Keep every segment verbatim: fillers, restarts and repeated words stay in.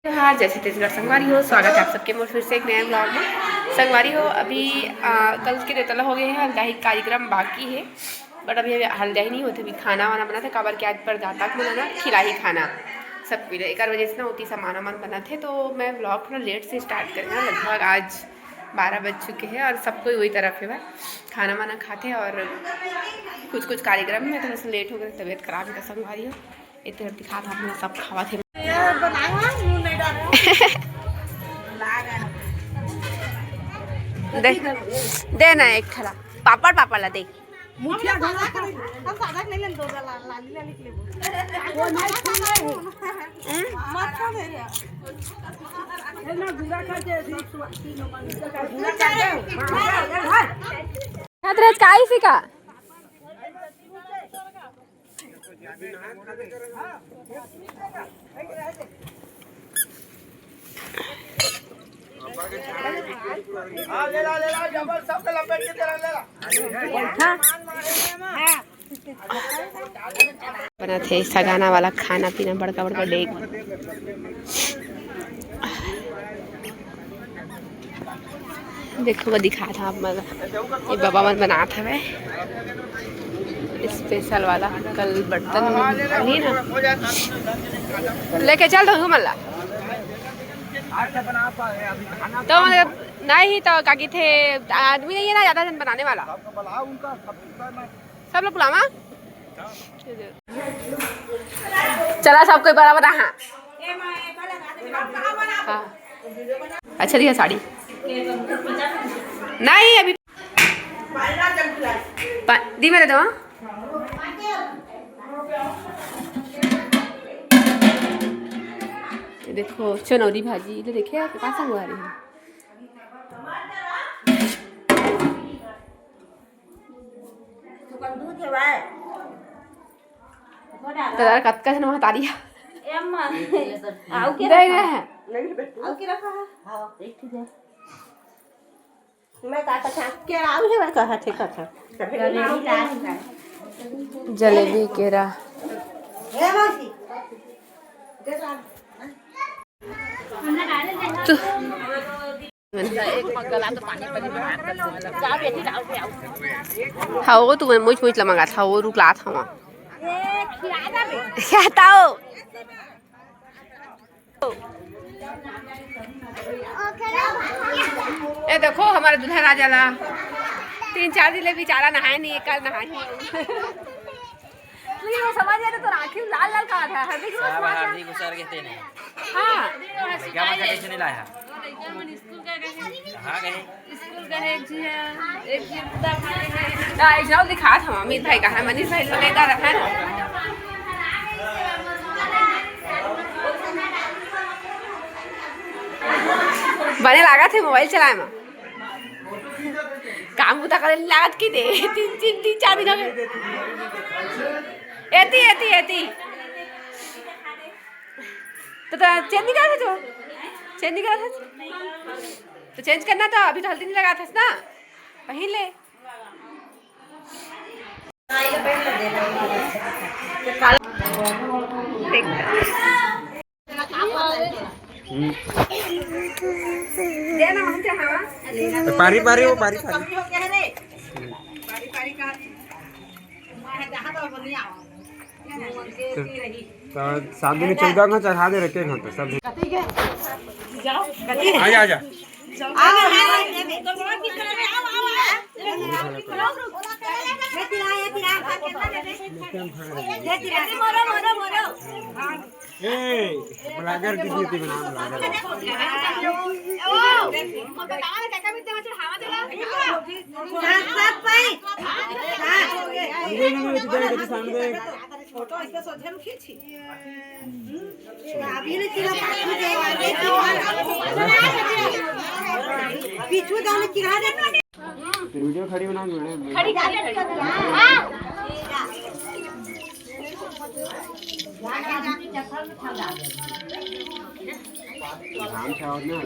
जोहार, जय छत्तीसगढ़ संगवारी हो, स्वागत है आप सबके मोर फिर से एक नया vlog में। संगवारी हो, अभी आ, कल के देवतला हो गए हैं, हल्दी कार्यक्रम बाकी है, but अभी, अभी हल्दी नहीं होते, अभी खाना वाना बना था, काबर के आज परदाता को ना खिलाही खाना सब कुछ। एक बजे से ना होती सामान वामान बना थे, तो मैं vlog थोड़ा लेट से स्टार्ट करेंगे, लगभग आज बारह बज चुके हैं और सब कोई वही तरफ है बा, खाना वाना खाते और कुछ कुछ कार्यक्रम में थोड़ा सा लेट हो गया, तबीयत खराब है संगवारी हो। इधर दिखा था अपना सब खावा थे। दे, दे ना एक थला पापड़, पापड़ ला दे। मुखिया घला करे। हम सादा नहीं लेन दो ला-, लाली लाली के लेबो। वो नहीं सुन रहे हो। हम्म? मत खा दे रे। ए ना, गुड़ा खा दे, अभी सुआ-, गुड़ा खा दे। खात रहे, काई सी का? हाँ, ले ला, ले ला, डबल सबके लपेट के तेरा ले ला। बना थे सगाना वाला खाना पीना, बड़का बड़का डेग। देखो, वो दिखा था आप मन, ये बाबा मन बनात हवे स्पेशल वाला। कल बर्तन नहीं ना लेके चल दो मन ला। तो मतलब नहीं तो का कहिथे, आदमी नहीं है ना ज्यादा जन बनाने वाला। सब लोग बुलावा। चला, सब कोई बराबर रहा। हाँ। अच्छा दिया साड़ी। नहीं, अभी पा-, दी मेरे दो। ये देखो, चनौरी भाजी, ये देखिए, आप पास हुआ रही है। तो यार, कतका झन महतारी है। ए अम्मा, आऊ के दे रखा गए है? हैं। आऊ के रखा है? हाँ, एक ठो दे। मैं का कथा के आऊ है, मैं कहा थे कथा। जलेबी केरा। ए मौसी, दे ला। तू हाँ, वो तू मुच मुच ला मंगात हव, वो रुक लात हव। क्या ताओ? ए देखो, हमारे दूल्हा राजा ला तीन चार दिन ले बेचारा नहाए नहीं, कल नहाए। लेकिन वो समझ गया तो राखी लाल लाल कहा था, हल्दी की साहब, हल्दी घुसर के तेने। हाँ। लड़का मन का कैसे नहीं लाया? कहाँ गए? स्कूल गए, एक झी है, एक झी उधर खा के गए। ना, एक जाओ दिखा था अमित भाई कहाँ, मनीष भाई लोग इधर रखा है ना। बने लागत हे मोबाइल चलाए मा। काम बुता करे लागत कि दे, तीन, तीन, तीन, चार दिन हो गए। एती, एती, एती। तो, तो चेंज नहीं करा था तू? चेंज नहीं करा था? तो चेंज करना था, अभी तो हल्दी नहीं लगा था ना? पहन ले। देख। हम्म। तो पारी पारी वो पारी पारी। तो, तो सात दिन चौदह में चढ़ा दे रखे हैं तो सब। आजा, आजा। ए, blogger की beauty बना, blogger। ये नहीं, नहीं, इधर, इधर सामने देख। पीछू जाने चिढ़ा दे। फिर वीडियो खड़ी बना, मैडम। खड़ी, खड़ी, खड़ी। हाँ। घाम छावत ना।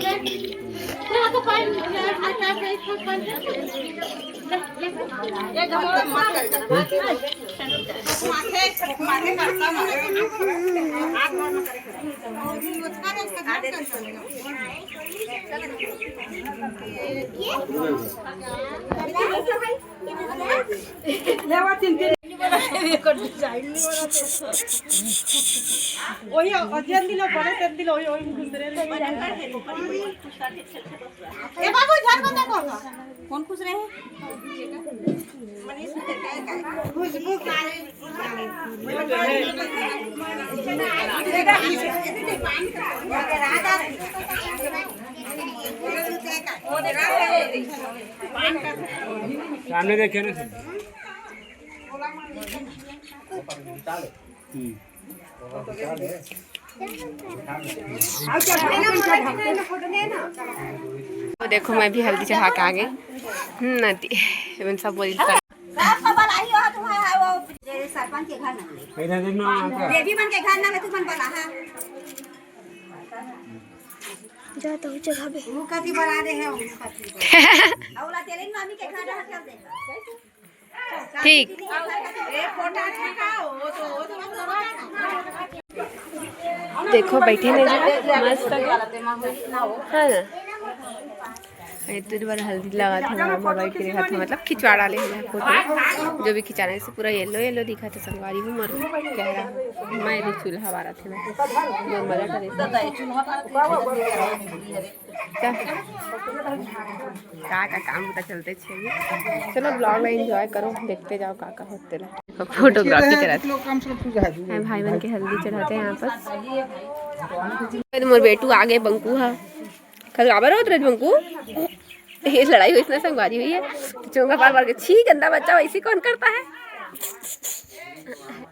वही अध्ययन दिन बड़े दिन वही वही दूसरे। ए बाबू, झाड़ बंद कर। कौन खुश रहे? सामने देखिए ना सब। हम्म। वो देखो, मैं भी हल्दी चढ़ा के आ गई। हम्म, नदी, मन सब बोली। सरपंच के घर ना, देवी मन के घर ना, तू मन बोला है। जा तो जगह पे। वो कथी बला दे है, वो कथी बला। औला तेरे मामी के घर रहा, चल दे। ठीक। देखो, बैठे ने जी, मस्त है ना? ये तो बार हल्दी लगा था, मोबाइल के लिए हाथ में, मतलब, खिंचवा डाले हैं फोटो, जो भी खिंचाना है। इसे पूरा येलो येलो दिखा था, संगवारी हूँ मर कह रहा, मैं भी चूल्हा बारा थे ना, मोर मजा करे। का, का, का काम बूता चलते छे। चलो, ब्लॉग ला एंजॉय करो, देखते जाओ का का होते ला। फोटोग्राफी करत हे। भाई मन के हल्दी चढ़ाते हैं यहाँ पर। मोर बेटू आगे बंकू हा। कल काबर होत रहे बंकू? ये लड़ाई हुई, इसने संगवारी हुई है। तो चोंगा पार पार के, "छी गंदा बच्चा, वैसे कौन करता है?"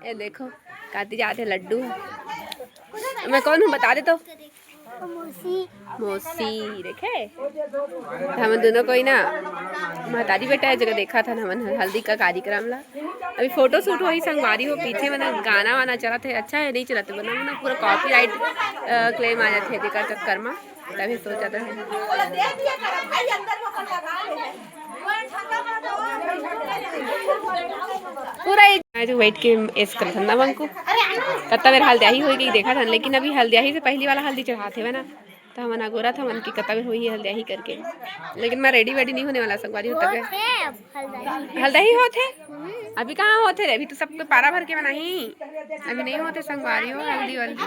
ये देखो, काती जाते लड्डू। मैं कौन हूँ, बता दे तो। मौसी। मौसी देखे, तो हम दोनों कोई ना महतारी बेटा है, जगह देखा था हमन हल्दी का कार्यक्रम ला। अभी फोटो शूट होही संगवारी हो, पीछे मना गाना वाना चलत हे, अच्छा है, नहीं चलत हे, वरना मना पूरा कॉपीराइट क्लेम आ जाथे जेकर चक्कर मा, तभी सोचा था। पूरा ये जो बैठ के ऐस करत हन ना बंकू, कत्ता बेर हल्द्याही होई गई देखत हन, लेकिन अभी हल्द्याही से पहली वाला हल्दी चढ़ात हेवय ना, त हमन अगोरत हमन कि कत्ता बेर होई हल्द्याही करके, लेकिन मैं रेडी वेडी नहीं होने वाला संगवारी हो तक। होत हे अब हल्द्याही। हल्द्याही होत हे? अभी कहाँ होत हे रे? अभी तो सबको पारा भर के बनाही, अभी नहीं होत हे संगवारी हो हल्दी वल्दी।